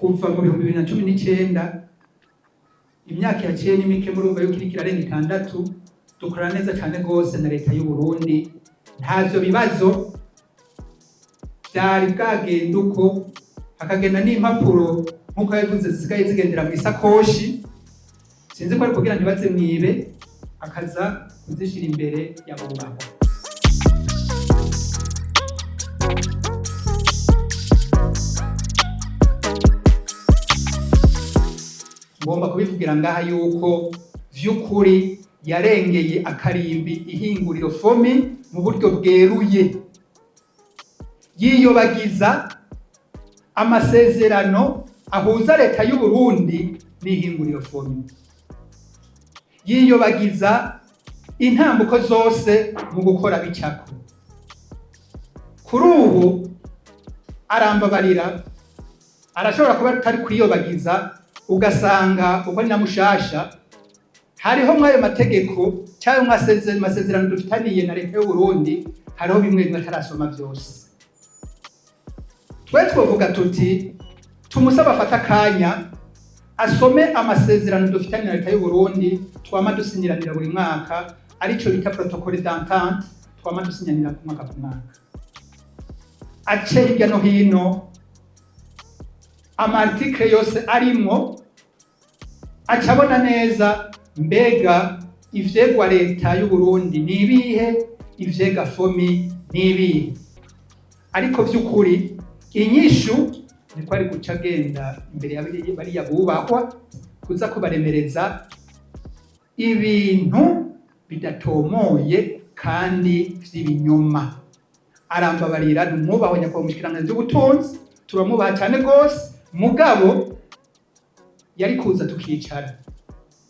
Kuva mu 2019, imyaka yaciye ni mike, murumva yuko iriko irarenga 6, dukorana neza cane rwose na leta y'u Burundi. Ntavyo bibazo vyari bwagenda uko, hakagenda n'impapuro nk'uko yabivuze zisigaye zigendera mu isakoshi, sinzi ko ari kugira ntibaze mwibe, akaza kuzishira imbere y'abubahwa. Ngomba kubivugira ngaha yuko vy'ukuri yarengeye akarimbi ihinguriro FOMI mu buryo bweruye, yiyobagiza amasezerano ahuza leta y'u Burundi n'ihinguriro FOMI, yiyobagiza intambuko zose mu gukora bicako. Kuri ubu arambabarira, arashobora kuba atari kwiyobagiza, ugasanga uko ari na mushasha hariho mw'ayo mategeko cyangwa masezerano dufitaniye na leta y'u Burundi, hariho bimwe bimwe atarasoma vyose. Twe twovuga tuti tumusaba afate akanya asome amasezerano dufitaniye na leta y'u Burundi twama dusinyiranira buri mwaka, arico bita protocole d'entente twama dusinyanira ku mwaka ku mwaka, ace hirya no hino ama article yose arimwo, aca abona neza mbega ivyegwa leta y'u Burundi ni ibihe, ivyega FOMI ni ibihe. Ariko vy'ukuri inyishu niko ari guca agenda imbere ya bariya bubahwa kuza kubaremereza ibintu bidatomoye kandi vy'ibinyoma. Arambabarira, ni umwubahwa nyakubahwa umushikiranganji w'ubutunzi, turamwubaha cyane rwose, mugabo yari kuza tukicara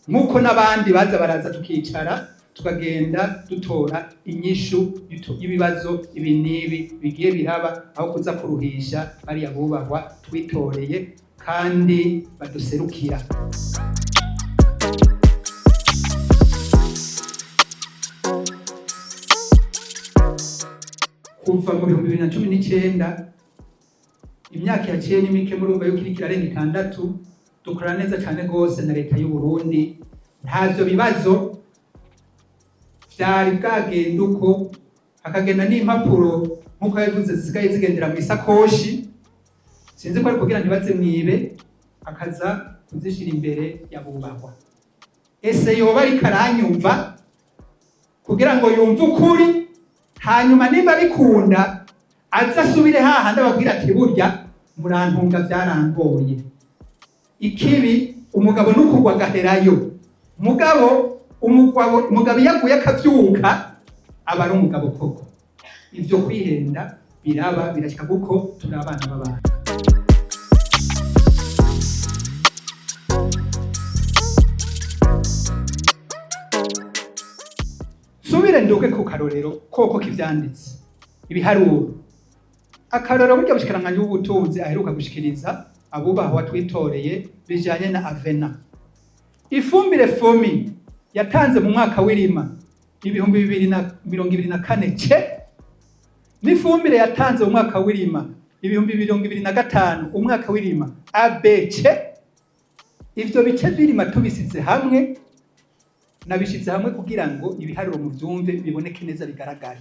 nk'uko n'abandi baza baraza tukicara, tukagenda dutora inyishu y'ibibazo ibi n'ibi bigiye biraba, aho kuza kuruhisha bariya bubahwa twitoreye kandi baduserukira. Kuva mu 2019, imyaka yaciye ni mike, murumva yuko iriko irarenga 6, dukorana neza cane rwose na leta y'u Burundi. Ntavyo bibazo vyari bwagenda uko, hakagenda n'impapuro nk'uko yabivuze zisigaye zigendera mu isakoshi, sinzi ko ari kugira ntibaze mwibe, akaza kuzishira imbere y'abubahwa. Ese yoba ariko aranyumva kugira ngo yumve ukuri, hanyuma nimba bikunda aze asubire hahandi ababwira ati burya murantunga byarangoye. Ikibi umugabo n'ukugwa agaherayo, mugabo umugabo iyo aguye akavyuka aba ari umugabo koko. Ivyo kwihenda biraba birashika kuko turi abana b'abantu. Subire nduge ku karorero koko k'ivyanditse ibiharuro. Akarorero burya bushikiranganji bw'ubutunzi aheruka gushikiriza abubahwa twitoreye bijanye na Avena, ifumbire FOMI yatanze mu mwaka w'irima 2024 C n'ifumbire yatanze mu mwaka w'irima 2025 umwaka w'irima ABC, ivyo bice vy'irima tubisize hamwe, nabishize hamwe kugira ngo ibiharuro muvyumve biboneke neza bigaragare.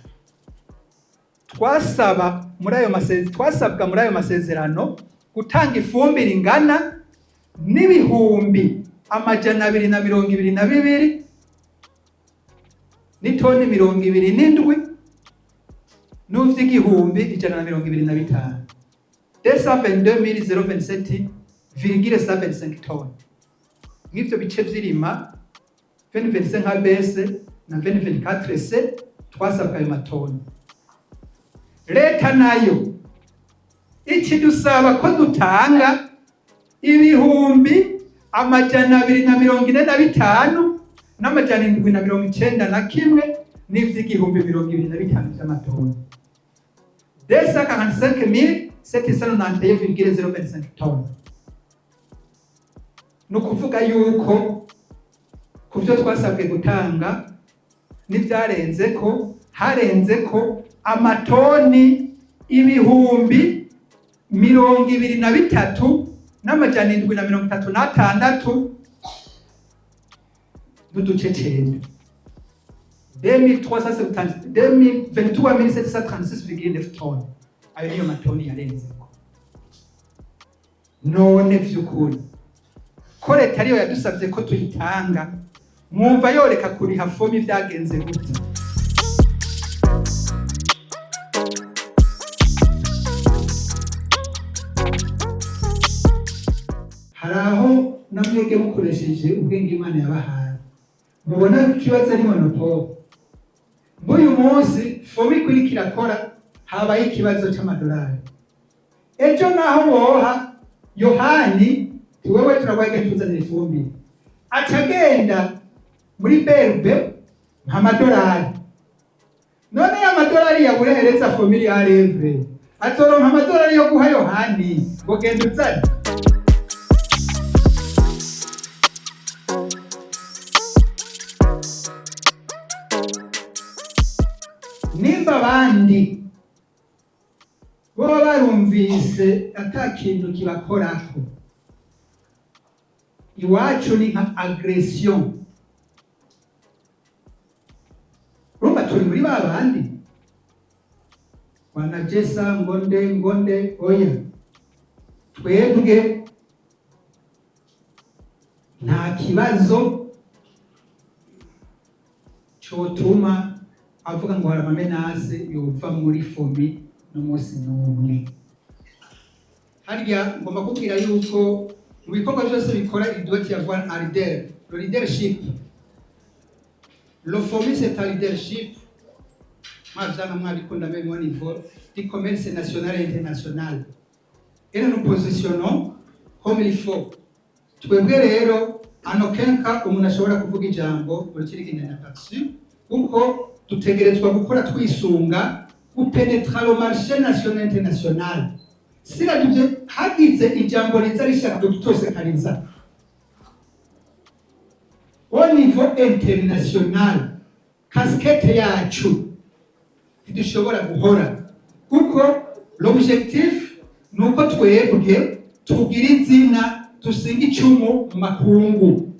Twasaba muri ayo masezerano, twasabwa muri ayo masezerano gutanga ifumbire ingana n'ibihumbi 222 n'itoni 27 n'uvy'igihumbi 125, 222 027,75 toni. Nk'ivyo bice vy'irima 2025 ABS na 2024 C twasabwa ayo matoni. Leta nayo ikidusaba ko dutanga 245 n' 791 n'ivy'igihumbi 25 vy'amatoni, 245 791,025 toni. Ni ukuvuga yuko ku byo twasabwe gutanga n'ibyarenze ko harenze ko amatoni 23,000. 2736,9. 23736,9 tonnes. Ayo niyo matoni yarenzeko. None vy'ukuri ko leta ariyo yadusabye ko tuyitanga, mwumva yoreka kuriha FOMI vyagenze gute? Hari aho namwebwe mukoresheje ubwenge Imana yabahaye mubona ko ikibazo ari monopole. B'uyu munsi FOMI ikuriko irakora, habaye ikibazo c'amadolari. Ejo naho woha Yohani, wewe turaguhaye, tuzanira ifumbire, aca agenda muri BRB amadolari. None ya madolari yaburehereza FOMI ya revre, azoronka amadolari yo guha Yohani ngo genda uzane? Nimba abandi boba barumvise ata kintu kibakorako, iwacu ni nka agression. Urumva turi muri ba bandi wanajesa ngonde ngonde. Oya, twebwe nta kibazo cotuma avuga ngo hari ama menaces yova muri FOMI n'umunsi n'umwe. Harya ngomba kubwira yuko mu bikorwa byose bikora, il doit y avoir un leader, le leadership. Le FOMI, c'est un leadership, mwavyanga mwabikunda, même au niveau du commerce national et international, et nous nous positionnons comme il faut. Twebwe rero, en aucun cas umuntu ashobora kuvuga ijambo urukiri inaperçu, kuko dutegerezwa gukora twisunga gupenetra le marché national international. Sirabyo, hagize ijambo riza rishaka kudutosekariza au niveau international, casquette yacu ntidushobora guhora, kuko l'objectif ni uko twebwe tugira izina, dusinga icumu mu makungu.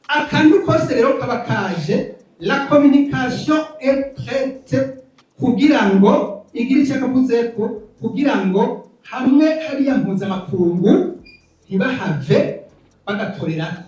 Akantu kose rero kaba kaje, la communication est prête kugira ngo igire icyo akavuzeko, kugira ngo hamwe hariya mpuzamakungu ntibahave bagatorerako.